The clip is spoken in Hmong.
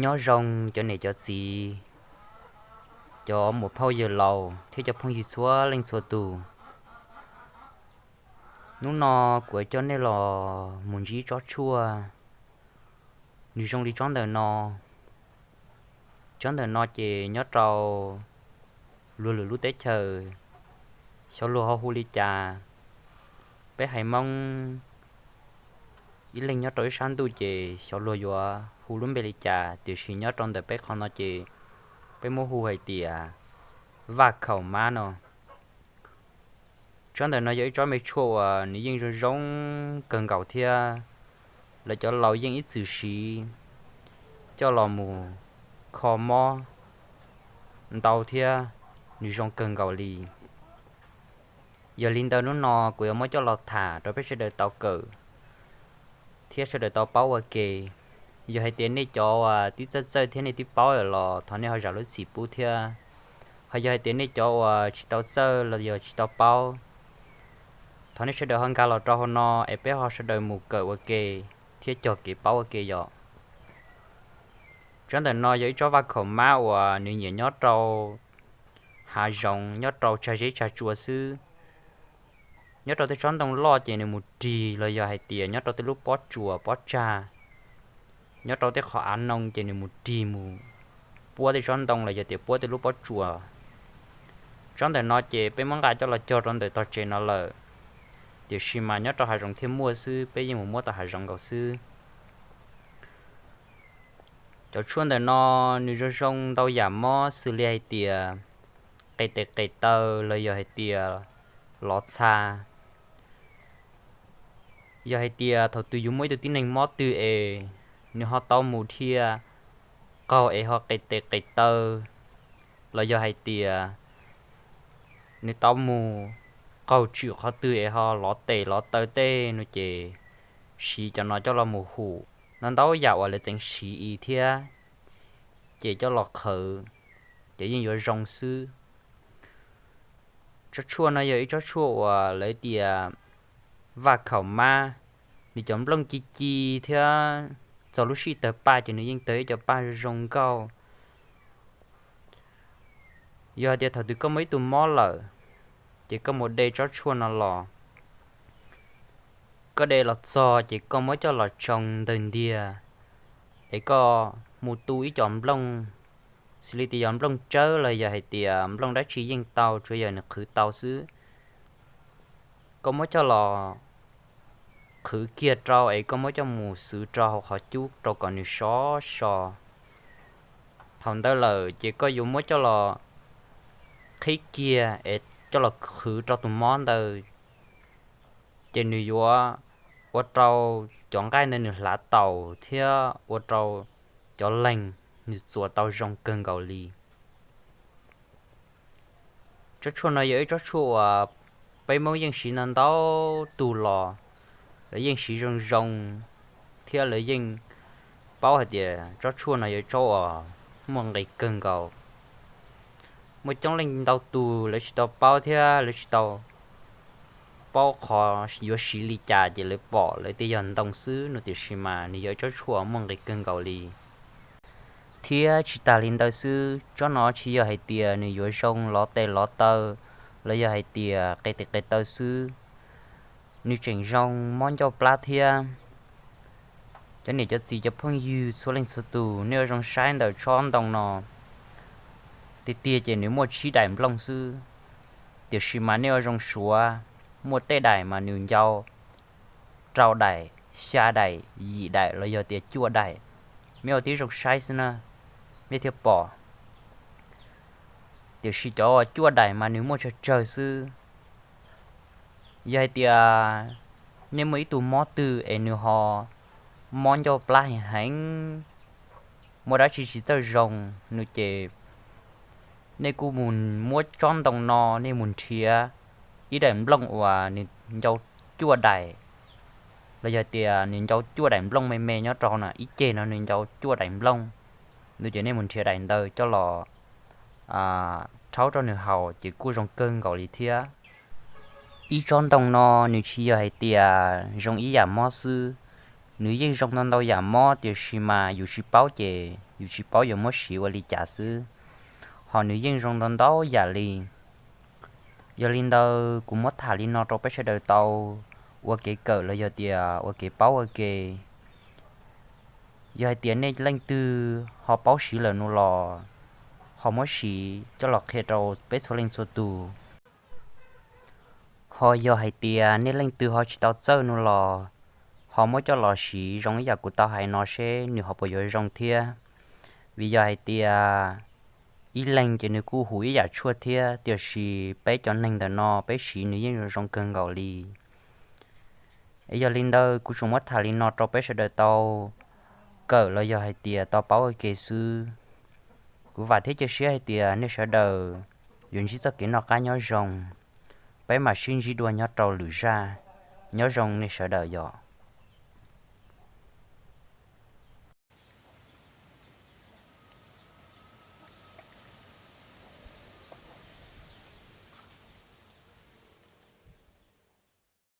Nyob zoo cov niam cov txiv, cov muam phauj yawg laus thiab cov phooj ywg txhua leej txhua tus. Hnub no kuv coj nej los mus ntsib tsob tshuaj, nws zoo li tsob ntawm no. Tsob ntawm no ces nyob rau luag lwm lub teb chaws, xyov luag ho hu li cas. Peb haiv Hmoob ib leeg nyob rau ib sab ntuj ces xyov luag yuav hu lub npe li cas, tiam sis nyob rau ntawm peb qhov no ces peb muab hu hais tias vaj khaum mab no. Tsob ntawm no yog ib tsob me tshuaj uas nws yeej zoo zoo kawg nkaus thiab. Lawv cov laus yeej ib txwm siv coj los mus kho mob ntau thiab, nws zoo kawg nkaus li. Yog li ntawd hnub no kuv yuav muab coj los tham rau peb sawv daws tau kawm thiab sawv daws tau paub ua ke. Yog hais tias nej cov uas twb txawj txawj thiab nej twb paub lawm los thov nej ho zam lub txim pub thiab. Ho yog hais tias nej cov uas tsis tau txawj los yog tsis tau paub, thov nej sawv daws ho nkag los rau hauv no es peb ho sawv daws mus kawm ua ke thiab cog kev paub ua ke yom. Tsob ntawm no yog ib tsob vaj khaum mab uas nws nyiam nyob rau hav zoov, nyob rau tsag zeb tsag tsua xwb. Nyob rau tej tsob ntoo loj ces nws mus rig los yog hais tias nyob rau tej lub pob tsuas pob tsag, nyob rau tej qhov av noo ces nws mus rig mus puab tej tsob ntoo los yog tias puab tej lub pob tsuas. Tsob ntawm no ces peb muab nqa coj los cog rau ntawm tog tsev no lawm, tiam sis mas nyob rau hav zoov thiaj muaj xwb, peb yeej mus muab tau hav zoov nkaus xwb. Cov tshuaj ntawm no nws zoo zoo ntau yam mob xws li hais tias qe tes qe taw los yog hais tias lov txha. Yog hais tias thaum twg yus muaj ib tug tib neeg mob twg es nws ho tau mus dhia qaug es ho qe tes qe taw, los yog hais tias nws tau mus qaug tswm qhov twg es ho lov tes lov taw tej no ces siv cov no coj los mus hum. No ntau yam uas lawv txeev siv i thiab, ces coj los qhwv ces yeej yuav zoo xwb. Tsob tshuaj no yog ib tsob tshuaj uas lawv tias vaj khaum mab, nws cov nplooj ci ci thiab txog lub sij tawg paj ces nws yeej tawg ib co paj zoo nkauj. Yog hais tias thaum twg koj muaj ib tug mob lawm, ces koj mus de tsob tshuaj no los, koj de los txog ces koj muab coj los tsoo ntawg ntiag, es koj mus tu ib co nplooj, xws li tias yog nplooj tsawb los yog hais tias nplooj dab tsi yeej tau, tsuav yog nws qhwv tau xwb. Koj muab coj los qhwv kiag rau es koj muab coj mus xwv rau hauv qhov cub rau kom nws sov so. Thaum ntawd lawm ces koj yuav muab coj los qhib kiag es coj los qhwv rau tus mob ntawd, ces nws yuav ua rau cov nqaij ntawd nws hlav taus thiab ua rau cov leeg nws txuas tau zoo kawg nkaus li. Tsob tshuaj no yog ib tsob tshuaj uas peb Hmoob yeej siv ntau ntau tug los, lawv yeej siv zoo zoo, thiab lawv yeej paub hais tias tsob tshuaj no yog ib tsob uas muaj nqis kawg nkaus. Muaj coob leej ntau tus lawv tsis tau paub thiab lawv tsis tau paub qhov yuav siv li cas ces lawv pom lawv tias yog ntoo xwb no, tiam sis mas nws yog ib tsob tshuaj muaj nqis kawg nkaus li. Thiab tsis tas li ntawd xwb, tsob no tsis yog hais tias nws yuav zoo lov tes lov taw los yog hais tias qe tes qe taw xwb, nws tseem zoo mob ncauj plab thiab. Cov niam cov txiv cov phooj ywg txhua leej txhua tus, nej ua zoo saib ntawm tsob ntoo no, tiag tiag ces nws muaj tsib daim nplooj xwb, tiam sis mas nej ua zoo suav, muaj tej daim mas nws ncau rau daim, xya daim, yim daim los yog tias cuaj daim. Nej ua tib zoo saib xwb na, nej thiaj pom. Tiam sis cov uas cuaj daim mas nws muaj tsawg tsawg xwb. Yog hais tias nej muaj ib tug mob twg es nws ho mob ncauj plab heev heev, muaj dab tsi tsis txawj zoo no ces nej kuj mus muab tsob ntoo no nej mus nrhiav ib daim nplooj uas nws ncau cuaj daim, los yog tias nws ncau cuaj daim nplooj me me nyob rau na, ib ceg no nws ncau cuaj daim nplooj no ces nej mus nrhiav daim ntawd coj los rhaub rau nws haus ces kuj zoo kawg nkaus li thiab. Ib tsob ntoo no nws tsis yog hais tias zoo ib yam mob xwb, nws yeej zoo ntau ntau yam mob, tiam sis mas yus tsis paub ces yus tsis paub yuav muab siv ua li cas xwb, hos nws yeej zoo ntau ntau yam li. Yog li ntawd kuv muab tham li no rau peb sawv daws tau ua kev kawm los yog tias ua kev paub ua ke. Yog hais tias nej leej twg ho paub siv lawm no los ho muab siv coj los qhia rau peb txhua leej txhua tus. Ho yog hais tias nej leej twg ho tsis tau txawj no los ho muab coj los siv zoo ib yam kuv tau hais no seb nws ho puas yuav zoo thiab. Vim yog hais tias ib leeg ces nws kuj huv ib yam tshuaj thiab, tiam sis peb cov neeg ntawm no peb siv nws yeej zoo kawg nkaus li. Es yog li ntawd kuv tsuas muab tham li no rau peb sawv daws tau kawm los yog hais tias tau paub ua ke xwb. Kuv vam thiab cia siab hais tias nej sawv daws yuav ntsib txoj kev noj qab nyob zoo. Peb mam sib ntsib dua nyob rau lwm zaj. Nyob zoo nej sawv daws yom.